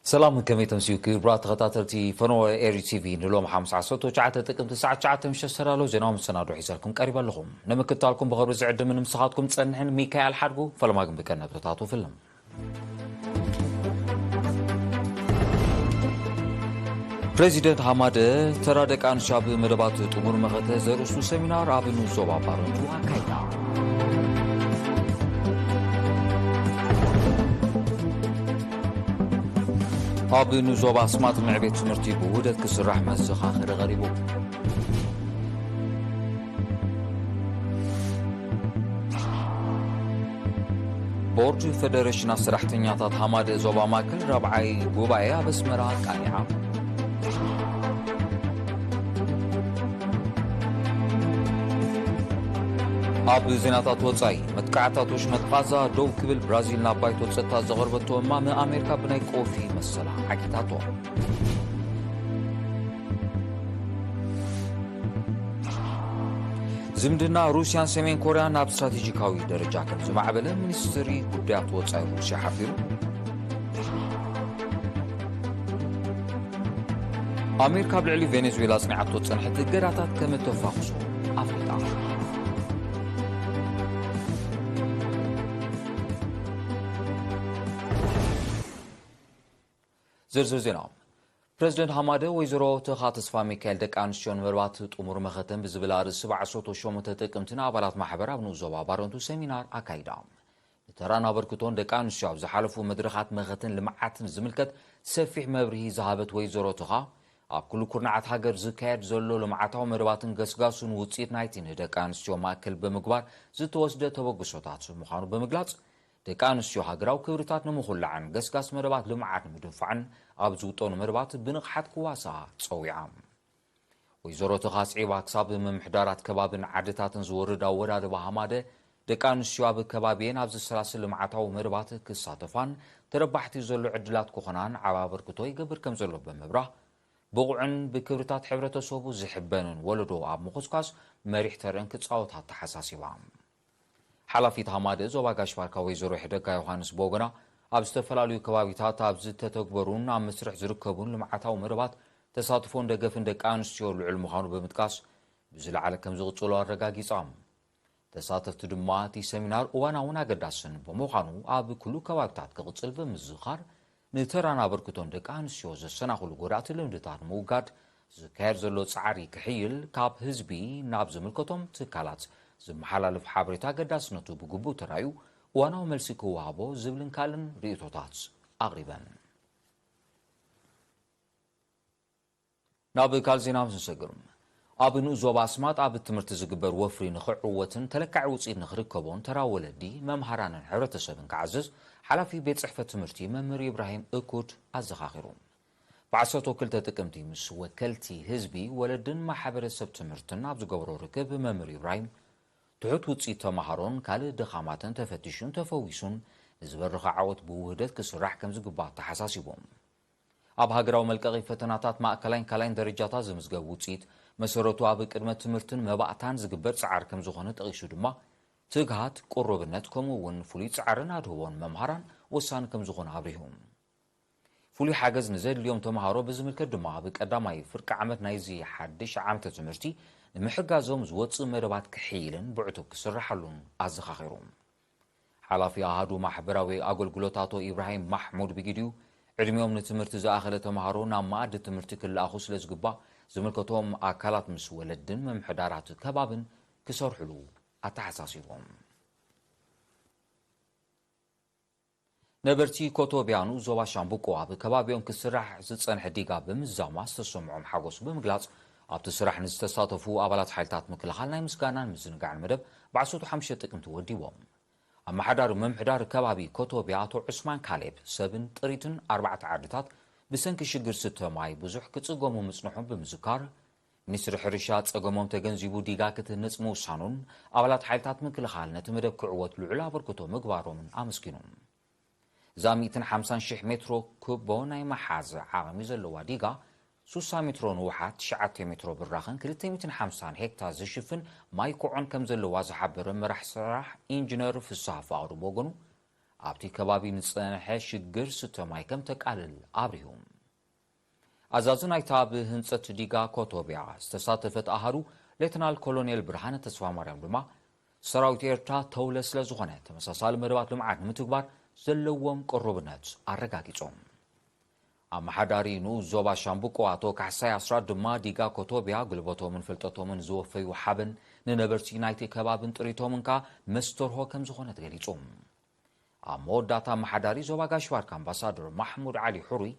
ሰላም፣ ከመይ ተምስዩ ክቡራት ተኸታተልቲ ፈነወ ኤሪ ቲቪ? ንሎም ሓሙስ ዓሰርተ ትሽዓተ ጥቅምቲ ሰዓት ትሽዓተ ምሸት ዝተዳለወ ዜናዊ መሰናዶ ሒዘልኩም ቀሪበ ኣለኹ። ንምክትታልኩም ብኽብሪ ዝዕድም ንምስኻትኩም ጸንሕን ሚካኤል ሓድጉ። ፈለማ ግን ብቀን ነጥብታቱ ፍልም። ፕሬዚደንት ሃማደ ተራ ደቂ ኣንስትዮ ኣብ መደባት ጥሙር መኸተ ዘርእስቱ ሰሚናር ኣብ ንዞባ ባረንቱ ኣካይዳ። ኣብ ንዞባ ኣስማጥ ምዕቤት ትምህርቲ ብውህደት ክስራሕ መዘኻኸሪ ቀሪቡ። ቦርድ ፈደሬሽናት ሰራሕተኛታት ሃማደ ዞባ ማእከል ራብዓይ ጉባኤ ኣብ ኣስመራ ኣቃኒዓ። ኣብ ዜናታት ወጻኢ፣ መጥቃዕታት ወሽመጥ ቓዛ ደው ክብል ብራዚል ናብ ባይቶ ጸጥታ ዘቕረበቶ እማመ ኣሜሪካ ብናይ ቆፊ መሰላ ዓጊታቶ። ዝምድና ሩስያን ሰሜን ኮርያን ናብ ስትራቴጂካዊ ደረጃ ከም ዝማዕበለ ሚኒስትሪ ጉዳያት ወጻኢ ሩስያ ሓቢሩ። ኣሜሪካ ኣብ ልዕሊ ቬኔዙዌላ ኣጽኒዓቶ ዝጸንሐት እገዳታት ከም እተፋኽሶ ኣፍሊጣ። ዝርዝር ዜና። ፕረዚደንት ሃማደ ወይዘሮ ተኻ ተስፋ ሚካኤል ደቂ ኣንስትዮ ንምርባት ጥሙር መኸተን ብዝብል ኣርእስቲ ብዓሰርተ ሸሞንተ ጥቅምቲ ንኣባላት ማሕበር ኣብ ንኡስ ዞባ ባረንቱ ሰሚናር ኣካይዳ። ንተራን ኣበርክቶን ደቂ ኣንስትዮ ኣብ ዝሓለፉ መድረኻት መኸተን ልምዓትን ዝምልከት ሰፊሕ መብርሂ ዝሃበት ወይዘሮ ተኻ፣ ኣብ ኩሉ ኩርናዓት ሃገር ዝካየድ ዘሎ ልምዓታዊ መደባትን ገስጋሱን ውፅኢት ናይቲ ንደቂ ኣንስትዮ ማእከል ብምግባር ዝተወስደ ተበግሶታት ምዃኑ ብምግላጽ፣ ደቂ ኣንስትዮ ሃገራዊ ክብርታት ንምኹላዕን ገስጋስ መደባት ልምዓት ንምድንፋዕን ኣብ ዝውጠኑ መደባት ብንቕሓት ክዋስኣ ጸዊዓ። ወይዘሮ ተኻ ኣስዒባ፣ ክሳብ ምምሕዳራት ከባብን ዓድታትን ዝወርድ ኣወዳድባ ሃማደ፣ ደቂ ኣንስትዮ ኣብ ከባቢየን ኣብ ዝሰላስል ልምዓታዊ መደባት ክሳተፋን ተረባሕቲ ዘሎ ዕድላት ክኾናን ዓቢ ኣበርክቶ ይገብር ከም ዘሎ ብምብራህ፣ ብቑዕን ብክብርታት ሕብረተሰቡ ዝሕበንን ወለዶ ኣብ ምኹስኳስ መሪሕ ተረን ክጻወት ኣተሓሳሲባ። ሓላፊት ሃማደ ዞባ ጋሽ ባርካ ወይዘሮ ሕደጋ ዮሃንስ ብወገና፣ ኣብ ዝተፈላለዩ ከባቢታት ኣብ ዝተተግበሩን ኣብ መስርሕ ዝርከቡን ልምዓታዊ መደባት ተሳትፎን ደገፍን ደቂ ኣንስትዮ ልዑል ምዃኑ ብምጥቃስ፣ ብዝለዓለ ከም ዝቕጽሉ ኣረጋጊጻ። ተሳተፍቲ ድማ እቲ ሰሚናር እዋናውን ኣገዳስን ብምዃኑ ኣብ ኩሉ ከባቢታት ክቕጽል ብምዝኻር፣ ንተራን ኣበርክቶን ደቂ ኣንስትዮ ዘሰናኽሉ ጎዳእቲ ልምድታት ንምውጋድ ዝካየድ ዘሎ ጻዕሪ ክሕይል፣ ካብ ህዝቢ ናብ ዝምልከቶም ትካላት ዝመሓላለፍ ሓበሬታ ኣገዳስነቱ ብግቡእ ተራእዩ እዋናዊ መልሲ ክወሃቦ ዝብልን ካልእን ርእይቶታት ኣቕሪበን። ናብ ካልእ ዜና ምስ ንሰግር፣ ኣብ ንኡስ ዞባ ኣስማጥ ኣብ ትምህርቲ ዝግበር ወፍሪ ንኽዕወትን ተለካዒ ውፅኢት ንኽርከቦን ተራ ወለዲ፣ መምሃራንን ሕብረተሰብን ክዓዝዝ ሓላፊ ቤት ፅሕፈት ትምህርቲ መምህር ኢብራሂም እኩድ ኣዘኻኺሩ። ብዓሰርተ ክልተ ጥቅምቲ ምስ ወከልቲ ህዝቢ፣ ወለድን ማሕበረሰብ ትምህርትን ኣብ ዝገበሮ ርክብ መምህር ኢብራሂም ትሑት ውፅኢት ተምሃሮን ካልእ ድኻማትን ተፈቲሹን ተፈዊሱን ንዝበረኸ ዓወት ብውህደት ክስራሕ ከም ዝግባእ ኣተሓሳሲቦም። ኣብ ሃገራዊ መልቀቒ ፈተናታት ማእከላይን ካልኣይን ደረጃታት ዝምዝገብ ውፅኢት መሰረቱ ኣብ ቅድመ ትምህርትን መባእታን ዝግበር ፃዕሪ ከም ዝኾነ ጠቒሱ ድማ፣ ትግሃት፣ ቅሩብነት ከምኡ እውን ፍሉይ ፃዕርን ኣድህቦን መምሃራን ወሳኒ ከም ዝኾነ ኣብሪሁ። ፍሉይ ሓገዝ ንዘድልዮም ተምሃሮ ብዝምልከት ድማ ኣብ ቀዳማይ ፍርቂ ዓመት ናይዚ ሓድሽ ዓመተ ትምህርቲ ንምሕጋዞም ዝወፅእ መደባት ክሕይልን ብዕቱብ ክስርሓሉን ኣዘኻኺሩ። ሓላፊ ኣሃዱ ማሕበራዊ ኣገልግሎት ኣቶ ኢብራሂም ማሕሙድ ብግዲኡ፣ ዕድሚኦም ንትምህርቲ ዝኣኸለ ተምሃሮ ናብ መኣዲ ትምህርቲ ክለኣኹ ስለ ዝግባእ፣ ዝምልከቶም ኣካላት ምስ ወለድን ምምሕዳራት ከባብን ክሰርሕሉ ኣተሓሳሲቦም። ነበርቲ ኮቶቢያኑ ዞባ ሻምብቆ ኣብ ከባቢኦም ክስራሕ ዝጸንሐ ዲጋ ብምዛማ ዝተሰምዖም ሓጎስ ብምግላጽ፣ ኣብቲ ስራሕ ንዝተሳተፉ ኣባላት ሓይልታት ምክልኻል ናይ ምስጋናን ምዝንጋዕን መደብ ብዓሰርተ ሓሙሽተ ጥቅምቲ ወዲቦም። ኣመሓዳሪ ምምሕዳር ከባቢ ኮቶቢያ ኣቶ ዑስማን ካሌብ፣ ሰብን ጥሪትን ኣርባዕተ ዓድታት ብሰንኪ ሽግር ስተ ማይ ብዙሕ ክጽገሙ ምጽንሖም ብምዝካር፣ ሚኒስትሪ ሕርሻ ጸገሞም ተገንዚቡ ዲጋ ክትህነጽ ምውሳኑን ኣባላት ሓይልታት ምክልኻል ነቲ መደብ ክዕወት ልዑል ኣበርክቶ ምግባሮምን ኣመስጊኑ። እዛ ሚእትን ሓምሳን ሽሕ ሜትሮ ኩቦ ናይ መሓዝ ዓቕሚ ዘለዋ ዲጋ፣ ሱሳ ሜትሮ ንውሓት፣ ትሽዓተ ሜትሮ ብራኽን ክልተ ሚእትን ሓምሳን ሄክታር ዝሽፍን ማይ ኮዖን ከም ዘለዋ ዝሓበረ መራሕ ስራሕ ኢንጂነር ፍስሃ ፍቓዱ ብወገኑ፣ ኣብቲ ከባቢ ንጸንሐ ሽግር ስተ ማይ ከም ተቃልል ኣብሪሁ። ኣዛዚ ናይታ ኣብ ህንጸት ዲጋ ኮቶቢያ ዝተሳተፈት ኣሃዱ ሌተናል ኮሎኔል ብርሃነ ተስፋማርያም ድማ ሰራዊት ኤርትራ ተውለ ስለ ዝኾነ ተመሳሳሊ መደባት ልምዓት ንምትግባር ዘለዎም ቅሩብነት ኣረጋጊጾም። ኣመሓዳሪ ንኡስ ዞባ ሻምብቆ ኣቶ ካሕሳይ ኣስራት ድማ ዲጋ ኮቶቢያ ጉልበቶምን ፍልጠቶምን ዝወፈዩ ሓበን ንነበርቲ ናይቲ ከባብን ጥሪቶምን ከኣ መስተርሆ ከም ዝኾነ ተገሊጹ። ኣብ መወዳእታ ኣመሓዳሪ ዞባ ጋሽ ባርካ ኣምባሳደር ማሕሙድ ዓሊ ሕሩይ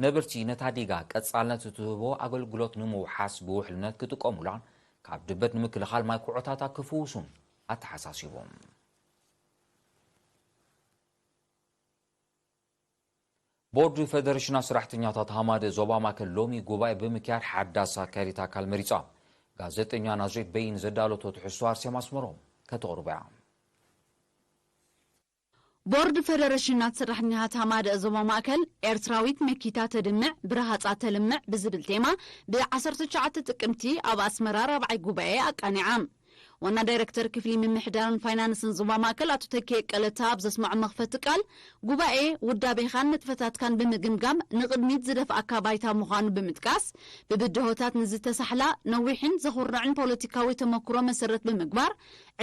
ነበርቲ ነታ ዲጋ ቀጻልነት እትህቦ ኣገልግሎት ንምውሓስ ብውሕልነት ክጥቀሙላን ካብ ድበት ንምክልኻል ማይ ኩዖታታ ክፍውሱን ኣተሓሳሲቦም። ቦርድ ፈደሬሽናት ሰራሕተኛታት ሃማደ ዞባ ማእከል ሎሚ ጉባኤ ብምክያድ ሓዳስ ኣካያዲት ኣካል መሪጻ። ጋዜጠኛ ናዝሬት በይን ዘዳለቶ ትሕዝቶ ኣርሴማ ኣስመሮም ከተቕርቦ እያ። ቦርድ ፈደረሽናት ሰራሕተኛታት ሃማደ ዞባ ማእከል ኤርትራዊት መኪታ ተድምዕ ብረሃጻ ተልምዕ ብዝብል ቴማ ብ19 ጥቅምቲ ኣብ ኣስመራ ራብዓይ ጉባኤ ኣቃኒዓ። ዋና ዳይረክተር ክፍሊ ምምሕዳርን ፋይናንስን ዞባ ማእከል ኣቶ ተኪኤ ቀለታ ኣብ ዘስምዖ መኽፈቲ ቃል፣ ጉባኤ ውዳቤኻን ንጥፈታትካን ብምግምጋም ንቕድሚት ዝደፍኣካ ባይታ ምዃኑ ብምጥቃስ፣ ብብድሆታት ንዝተሳሕላ ነዊሕን ዘኹርዕን ፖለቲካዊ ተመክሮ መሰረት ብምግባር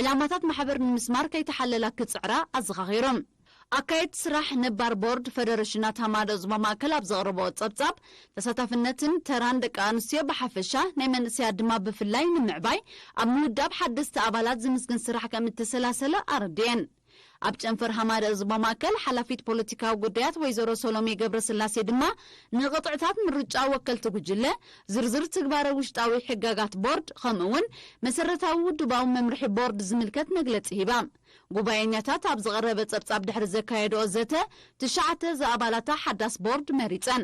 ዕላማታት ማሕበር ንምስማር ከይተሓለላ ክጽዕራ ኣዘኻኺሮም። ኣካየድቲ ስራሕ ነባር ቦርድ ፈደረሽናት ሃማደ ዞባ ማእከል ኣብ ዘቕረቦ ጸብጻብ፣ ተሳታፍነትን ተራን ደቂ ኣንስትዮ ብሓፈሻ ናይ መንእሰያት ድማ ብፍላይ ንምዕባይ ኣብ ምውዳብ ሓደስቲ ኣባላት ዝምስግን ስራሕ ከም እተሰላሰለ ኣረድኤን። ኣብ ጨንፈር ሃማደ ዞባ ማእከል ሓላፊት ፖለቲካዊ ጉዳያት ወይዘሮ ሰሎሜ ገብረስላሴ ድማ ንቕጥዕታት ምርጫ ወከልቲ ጉጅለ፣ ዝርዝር ትግባረ ውሽጣዊ ሕጋጋት ቦርድ ከምኡ እውን መሰረታዊ ውድባዊ መምርሒ ቦርድ ዝምልከት መግለጺ ሂባ። ጉባኤኛታት ኣብ ዝቐረበ ጸብጻብ ድሕሪ ዘካየድኦ ዘተ ትሽዓተ ዝኣባላታ ሓዳስ ቦርድ መሪጸን።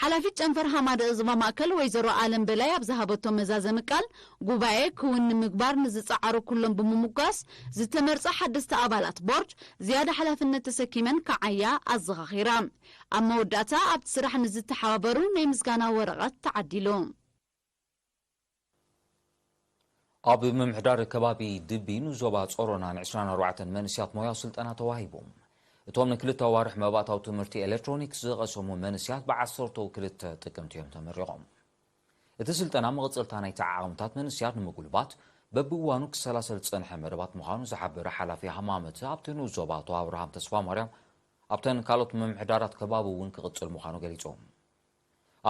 ሓላፊት ጨንፈር ሃማደ ዞባ ማእከል ወይዘሮ ኣለም በላይ ኣብ ዝሃበቶ መዛዘሚ ቃል፣ ጉባኤ ክውን ንምግባር ንዝጸዓሩ ኩሎም ብምምጓስ ዝተመርጻ ሓደስቲ ኣባላት ቦርድ ዝያዳ ሓላፍነት ተሰኪመን ክዓያ ኣዘኻኺራ። ኣብ መወዳእታ ኣብቲ ስራሕ ንዝተሓባበሩ ናይ ምስጋና ወረቐት ተዓዲሉ። ኣብ ምምሕዳር ከባቢ ድቢን ዞባ ጾሮናን 24 መንእስያት ሞያዊ ስልጠና ተዋሂቡ። እቶም ንክልተ ኣዋርሕ መባእታዊ ትምህርቲ ኤሌክትሮኒክስ ዝቐሰሙ መንእስያት ብ12 ጥቅምቲ እዮም ተመሪቖም። እቲ ስልጠና መቐጸልታ ናይቲ ዓቕምታት መንእስያት ንምጉልባት በብእዋኑ ክሰላሰል ዝጸንሐ መደባት ምዃኑ ዝሓበረ ሓላፊ ሃማመተ ኣብቲ ንኡስ ዞባ ኣቶ ኣብርሃም ተስፋማርያም ኣብተን ካልኦት ምምሕዳራት ከባቢ እውን ክቕጽል ምዃኑ ገሊጾም።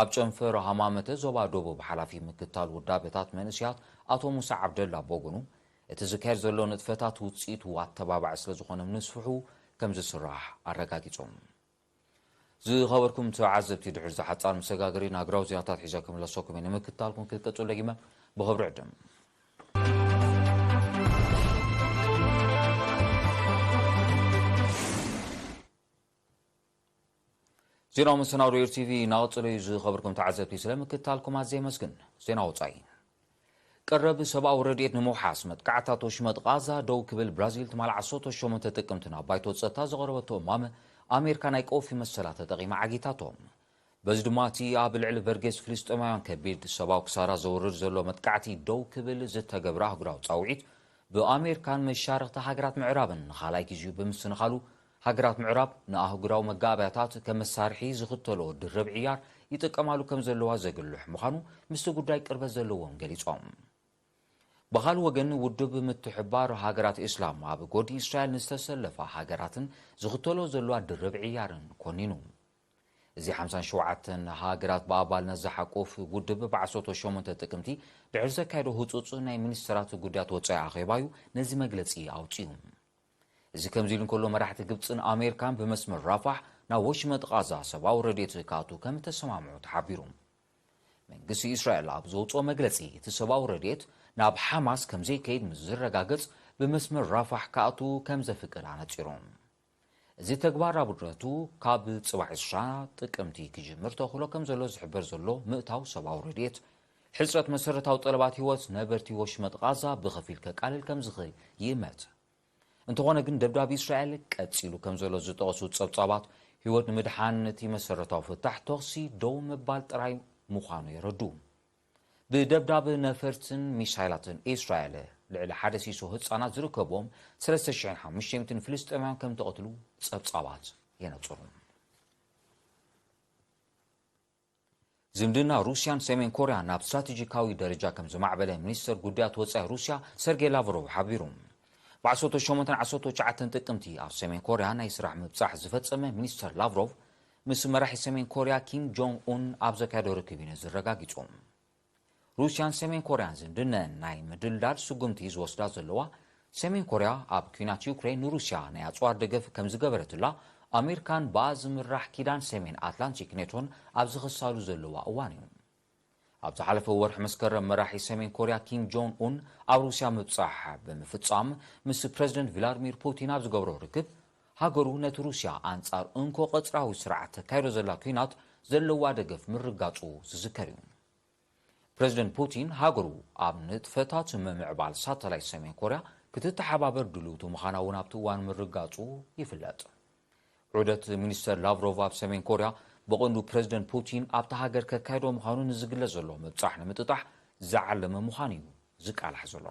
ኣብ ጨንፈር ሃማመተ ዞባ ደቡብ ሓላፊ ምክታል ውዳበታት መንእስያት ኣቶ ሙሳ ዓብደላ ቦጎኑ እቲ ዝካየድ ዘሎ ንጥፈታት ውፅኢቱ ኣተባባዒ ስለዝኾነ ምስፍሑ ከም ዝስራሕ ኣረጋጊጾም። ዝኸበርኩም ተዓዘብቲ ድሕሪ ዝሓፃር መሰጋገሪ ናግራዊ ዜናታት ሒዘ ክምለሰኩም እየ። ንምክታልኩም ክትቀፅሉ ደጊመ ብኽብሪ ዕድም። ዜናዊ መሰናዶ ኤር ቲቪ እናቐጸለ እዩ። ዝኸበርኩም ተዓዘብቲ ስለ ምክትታልኩም ኣዝየ የመስግን። ዜና ወጻኢ። ቀረብ ሰብኣዊ ረድኤት ንምውሓስ መጥቃዕታት ወሽመጥ ቓዛ ደው ክብል ብራዚል ትማል ዓሰርተ ሸሞንተ ጥቅምቲ ናብ ባይቶ ጸጥታ ዘቕረበቶ እማመ ኣሜሪካ ናይ ቀውፊ መሰላ ተጠቒማ ዓጊታቶ። በዚ ድማ እቲ ኣብ ልዕሊ በርጌስ ፍልስጤማውያን ከቢድ ሰብኣዊ ክሳራ ዘውርድ ዘሎ መጥቃዕቲ ደው ክብል ዝተገብረ ኣህጉራዊ ጻውዒት ብኣሜሪካን መሻርኽቲ ሃገራት ምዕራብን ንኻልኣይ ግዜኡ ብምስንኻሉ፣ ሃገራት ምዕራብ ንኣህጉራዊ መጋበያታት ከም መሳርሒ ዝኽተልኦ ድርብ ዕያር ይጥቀማሉ ከም ዘለዋ ዘግልሕ ምዃኑ ምስቲ ጉዳይ ቅርበት ዘለዎም ገሊጾም። ብኻልእ ወገን ውድብ ምትሕባር ሃገራት እስላም ኣብ ጎድኒ እስራኤል ንዝተሰለፋ ሃገራትን ዝኽተሎ ዘለዋ ድርብ ዕያርን ኮኒኑ። እዚ ሓምሳን ሸውዓተን ሃገራት ብኣባልነት ዝሓቁፍ ውድብ ብ ዓሰርተ ሸሞንተ ጥቅምቲ ድሕሪ ዘካየዶ ህጹጽ ናይ ሚኒስተራት ጉዳያት ወጻኢ ኣኼባዩ ነዚ መግለጺ ኣውጺኡ። እዚ ከምዚ ኢሉ እንከሎ መራሕቲ ግብጽን ኣሜሪካን ብመስመር ራፋሕ ናብ ወሽመጥ ቓዛ ሰብኣዊ ረድኤት ክኣቱ ከም እተሰማምዑ ተሓቢሩ። መንግስቲ እስራኤል ኣብ ዘውጽኦ መግለጺ እቲ ሰብኣዊ ረድኤት ናብ ሓማስ ከም ዘይከይድ ምስ ዝረጋገጽ ብመስመር ራፋሕ ክኣቱ ከም ዘፍቅድ ኣነጺሩ። እዚ ተግባር ኣብነቱ ካብ ጽባሕ ዕስራ ጥቅምቲ ክጅምር ተኽእሎ ከም ዘሎ ዝሕበር ዘሎ ምእታው ሰብኣዊ ረድኤት፣ ሕጽረት መሰረታዊ ጠለባት ህይወት ነበርቲ ወሽመጥ ቓዛ ብኸፊል ከቃልል ከም ዝኽእል ይእመት። እንተኾነ ግን ደብዳብ እስራኤል ቀጺሉ ከም ዘሎ ዝጠቐሱ ጸብጻባት ህይወት ንምድሓን እቲ መሰረታዊ ፍታሕ ተኽሲ ደው ምባል ጥራይ ምዃኑ የረዱ። ብደብዳብ ነፈርትን ሚሳይላትን እስራኤል ልዕሊ ሓደ ሲሶ ህጻናት ዝርከብዎም ሰለስተ ሽሕን ሓሙሽተ ሚእትን ፍልስጤማውያን ከም ተቐትሉ ጸብጻባት የነጽሩ። ዝምድና ሩስያን ሰሜን ኮርያን ናብ ስትራቴጂካዊ ደረጃ ከም ዝማዕበለ ሚኒስተር ጉዳያት ወጻኢ ሩስያ ሰርጌይ ላቭሮቭ ሓቢሩ። ብ ዓሰርተ ሸሞንተን ዓሰርተ ትሽዓተን ጥቅምቲ ኣብ ሰሜን ኮርያ ናይ ስራሕ ምብጻሕ ዝፈጸመ ሚኒስተር ላቭሮቭ፣ ምስ መራሒ ሰሜን ኮርያ ኪም ጆንግ ኡን ኣብ ዘካየዶ ርክብ እዩ ነዚ ኣረጋጊጹ። ሩስያን ሰሜን ኮርያን ዝምድነን ናይ ምድልዳል ስጉምቲ ዝወስዳ ዘለዋ፣ ሰሜን ኮርያ ኣብ ኲናት ዩክሬን ንሩስያ ናይ ኣጽዋር ደገፍ ከም ዝገበረትላ ኣሜሪካን ብኣ ዝምራሕ ኪዳን ሰሜን ኣትላንቲክ ኔቶን ኣብ ዝኽሳሉ ዘለዋ እዋን እዩ። ኣብ ዝሓለፈ ወርሒ መስከረም መራሒ ሰሜን ኮርያ ኪም ጆንግ ኡን ኣብ ሩስያ ምብጻሕ ብምፍጻም ምስ ፕረዚደንት ቭላድሚር ፑቲን ኣብ ዝገብሮ ርክብ፣ ሃገሩ ነቲ ሩስያ ኣንጻር እንኮ ቀጽራዊ ስርዓት ተካይዶ ዘላ ኲናት ዘለዋ ደገፍ ምርጋጹ ዝዝከር እዩ። ፕረዚደንት ፑቲን ሃገሩ ኣብ ንጥፈታት ምምዕባል ሳተላይት ሰሜን ኮርያ ክትተሓባበር ድልውቲ ምዃና እውን ኣብቲ እዋን ምርጋጹ ይፍለጥ። ዑደት ሚኒስተር ላቭሮቭ ኣብ ሰሜን ኮርያ ብቐንዱ ፕረዚደንት ፑቲን ኣብታ ሃገር ከካይዶ ምዃኑ ንዝግለጽ ዘሎ ምብጻሕ ንምጥጣሕ ዝዓለመ ምዃኑ እዩ ዝቃላሕ ዘሎ።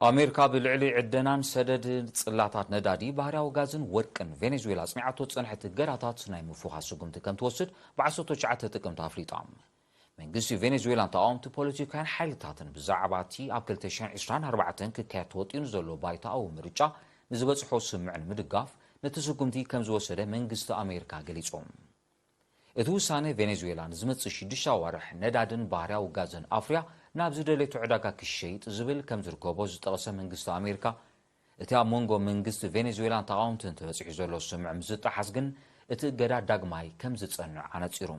ኣሜሪካ ብልዕሊ ዕደናን ሰደድ ጽላታት ነዳዲ፣ ባህርያዊ ጋዝን ወርቅን ቬኔዙዌላ ኣጽኒዓቶ ዝጸንሐት እገዳታት ናይ ምፍዃስ ስጉምቲ ከም ትወስድ ብ ዓሰርተ ትሽዓተ ጥቅምቲ ኣፍሊጣ። መንግስቲ ቬኔዙዌላን ተቓወምቲ ፖለቲካውያን ሓይልታትን ብዛዕባ እቲ ኣብ ክልተ ሽሕን ዕስራን ኣርባዕተን ክካየድ ተወጢኑ ዘሎ ባይቶኣዊ ምርጫ ንዝበጽሖ ስምምዕ ንምድጋፍ ነቲ ስጉምቲ ከም ዝወሰደ መንግስቲ ኣሜሪካ ገሊጹ። እቲ ውሳነ ቬኔዙዌላ ንዝመጽእ ሽዱሽተ ኣዋርሕ ነዳድን ባህርያዊ ጋዝን ኣፍርያ ናብ ዝደለየቶ ዕዳጋ ክሸይጥ ዝብል ከም ዝርከቦ ዝጠቐሰ መንግስቲ ኣሜሪካ፣ እቲ ኣብ መንጎ መንግስቲ ቬኔዙዌላን ተቓወምትን ተበጺሑ ዘሎ ስምምዕ ምስ ዝጠሓስ ግን እቲ እገዳ ዳግማይ ከም ዝጸንዕ ኣነጺሩ።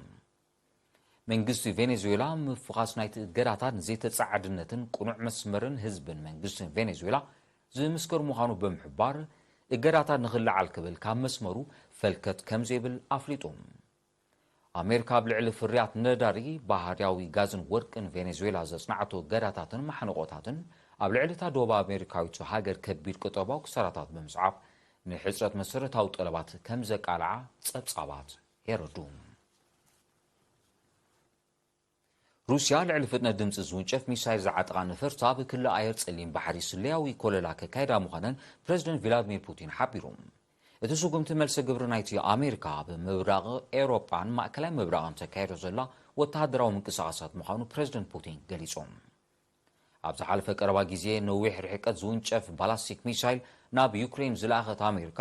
መንግስቲ ቬኔዙዌላ ምፍኻስ ናይቲ እገዳታት ንዘይተጻዓድነትን ቅኑዕ መስመርን ህዝብን መንግስትን ቬኔዙዌላ ዝምስክር ምዃኑ ብምሕባር፣ እገዳታት ንኽለዓል ክብል ካብ መስመሩ ፈልከት ከም ዘይብል ኣፍሊጡ። ኣሜሪካ ኣብ ልዕሊ ፍርያት ነዳዲ፣ ባህርያዊ ጋዝን ወርቅን ቬኔዙዌላ ዘጽናዕቶ እገዳታትን ማሕንቖታትን ኣብ ልዕሊ እታ ደቡብ ኣሜሪካዊት ሃገር ከቢድ ቁጠባዊ ክሳራታት ብምስዓብ፣ ንሕጽረት መሰረታዊ ጠለባት ከም ዘቃልዓ ጸብጻባት የረድኡ። ሩስያ ልዕሊ ፍጥነት ድምጺ ዝውንጨፍ ሚሳይል ዝዓጠቓ ነፈርታ ብክሊ ኣየር ጸሊም ባሕሪ ስለያዊ ኮለላ ከካይዳ ምዃነን ፕረዚደንት ቪላድሚር ፑቲን ሓቢሩ። እቲ ስጉምቲ መልሰ ግብሪ ናይቲ ኣሜሪካ ኣብ ምብራቕ ኤውሮጳን ማእከላይ ምብራቕን ተካይዶ ዘላ ወተሃደራዊ ምንቅስቓሳት ምዃኑ ፕረዚደንት ፑቲን ገሊጹ። ኣብ ዝሓለፈ ቀረባ ግዜ ነዊሕ ርሕቀት ዝውንጨፍ ባላስቲክ ሚሳይል ናብ ዩክሬን ዝለኣኸት ኣሜሪካ፣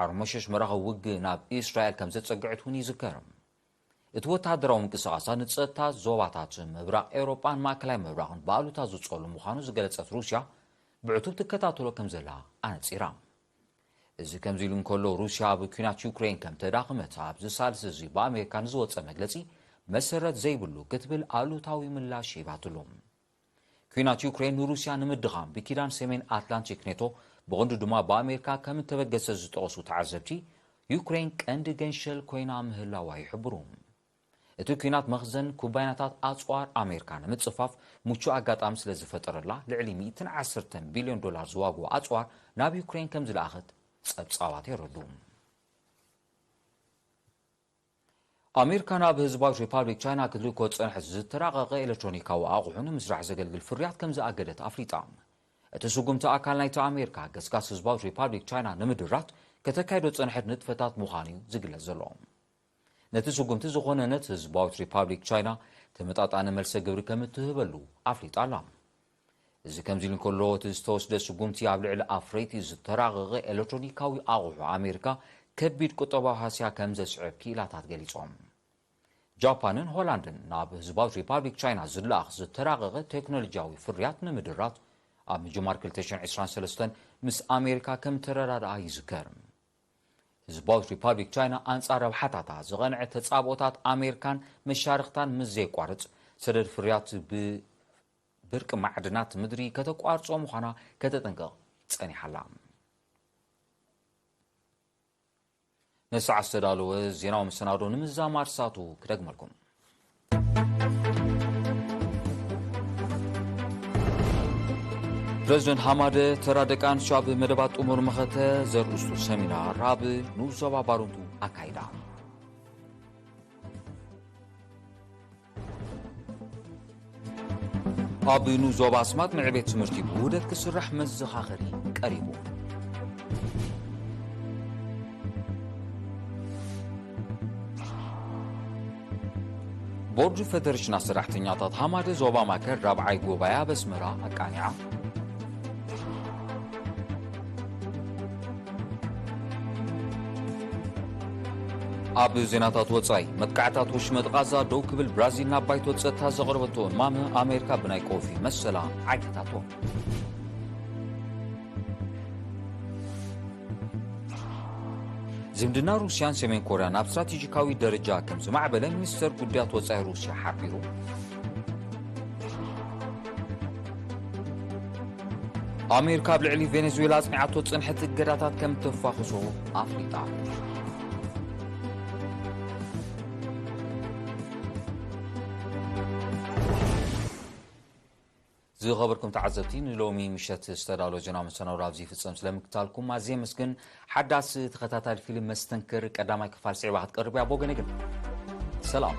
ዓርሞሸሽ መራኸቢ ውግእ ናብ እስራኤል ከም ዘጸግዐት እውን ይዝከር። እቲ ወተሃደራዊ ምንቅስቓሳት ንጸጥታ ዞባታት ምብራቕ ኤውሮጳን ማእከላይ ምብራቕን ብኣሉታ ዝጸሉ ምዃኑ ዝገለጸት ሩስያ፣ ብዕቱብ ትከታተሎ ከም ዘላ ኣነጺራ። እዚ ከምዚ ኢሉ እንከሎ፣ ሩስያ ኣብ ኲናት ዩክሬን ከም ተዳኸመት ኣብዚ ሳልስ እዚ ብኣሜሪካ ንዝወጸ መግለጺ መሰረት ዘይብሉ ክትብል ኣሉታዊ ምላሽ ሂባትሉ። ኲናት ዩክሬን ንሩስያ ንምድኻም ብኪዳን ሰሜን ኣትላንቲክ ኔቶ፣ ብቐንዱ ድማ ብኣሜሪካ ከም እተበገሰ ዝጠቐሱ ተዓዘብቲ፣ ዩክሬን ቀንዲ ገንሸል ኮይና ምህላዋ ይሕብሩ። እቲ ኲናት መኽዘን ኩባይናታት ኣጽዋር ኣሜሪካ ንምጽፋፍ ምቹእ ኣጋጣሚ ስለ ዝፈጠረላ፣ ልዕሊ ሚእትን ዓሰርተን ቢልዮን ዶላር ዝዋግኡ ኣጽዋር ናብ ዩክሬን ከም ዝለኣኸት ጸብጻባት የረድኡ። ኣሜሪካ ናብ ህዝባዊት ሪፓብሊክ ቻይና ክትልእኮ ዝጸንሐት ዝተራቐቐ ኤሌክትሮኒካዊ ኣቑሑ ንምስራሕ ዘገልግል ፍርያት ከም ዝኣገደት ኣፍሊጣ። እቲ ስጉምቲ ኣካል ናይቲ ኣሜሪካ ገስጋስ ህዝባዊት ሪፓብሊክ ቻይና ንምድራት ከተካይዶ ዝጸንሐት ንጥፈታት ምዃኑ እዩ ዝግለጽ ዘሎ። ነቲ ስጉምቲ ዝኾነነት ህዝባዊት ሪፓብሊክ ቻይና ተመጣጣኒ መልሰ ግብሪ ከም እትህበሉ ኣፍሊጣ ኣላ። እዚ ከምዚ ኢሉ እንከሎ፣ እቲ ዝተወስደ ስጉምቲ ኣብ ልዕሊ ኣፍረይቲ ዝተራቐቐ ኤሌክትሮኒካዊ ኣቑሑ ኣሜሪካ ከቢድ ቁጠባዊ ሃስያ ከም ዘስዕብ ክኢላታት ገሊጾም። ጃፓንን ሆላንድን ናብ ህዝባዊት ሪፓብሊክ ቻይና ዝለኣኽ ዝተራቐቐ ቴክኖሎጂያዊ ፍርያት ንምድራት ኣብ ምጅማር ክልተ ሽሕን ዕስራን ሰለስተን ምስ ኣሜሪካ ከም ተረዳድኣ ይዝከር። ህዝባዊት ሪፓብሊክ ቻይና ኣንጻር ረብሓታታ ዝቐንዐ ተጻብኦታት ኣሜሪካን መሻርኽታን ምስ ዘየቋርጽ፣ ሰደድ ፍርያት ብብርቂ ማዕድናት ምድሪ ከተቋርጾ ምዃና ከተጠንቅቕ ጸኒሓ ኣላ። ነሰዓት ዝተዳለወ ዜናዊ መሰናዶ ንምዝዛም ኣርሳቱ ክደግመልኩም። ፕረዚደንት ሃማደ ተራ ደቂ ኣንስትዮ ኣብ መደባት ጥሙር መኸተ ዘርእስቱ ሰሚናር ኣብ ንኡስ ዞባ ባሩንቱ ኣካይዳ። ኣብ ንኡስ ዞባ ኣስማጥ ንዕቤት ትምህርቲ ብውህደት ክስራሕ መዘኻኸሪ ቀሪቡ። ቦርድ ፈደሬሽናት ሰራሕተኛታት ሃማደ ዞባ ማእከል ራብዓይ ጉባኤ ኣብ ኣስመራ ኣቃኒዓ። ኣብ ዜናታት ወጻኢ፣ መጥቃዕታት ወሽመጥ ቓዛ ደው ክብል ብራዚል ናብ ባይቶ ጸጥታ ዘቕረበቶ እማመ ኣሜሪካ ብናይ ቀውፊ መሰላ ዓጊታቶ። ዝምድና ሩስያን ሰሜን ኮርያን ኣብ ስትራቴጂካዊ ደረጃ ከም ዝማዕበለ ሚኒስተር ጉዳያት ወጻኢ ሩስያ ሓቢሩ። ኣሜሪካ ኣብ ልዕሊ ቬኔዙዌላ ኣጽኒዓቶ ዝጸንሐት እገዳታት ከም ተፋኽሶ ኣፍሊጣ። ዝኸበርኩም ተዓዘብቲ፣ ንሎሚ ምሸት ዝተዳሎ ዜና መሰናዶ ኣብዚ ይፍጸም። ስለምክታልኩም ኣዝየ የመስግን። ሓዳስ ተኸታታሊ ፊልም መስተንክር ቀዳማይ ክፋል ስዒባ ክትቀርብ እያ። ብወገነ ግን ሰላም።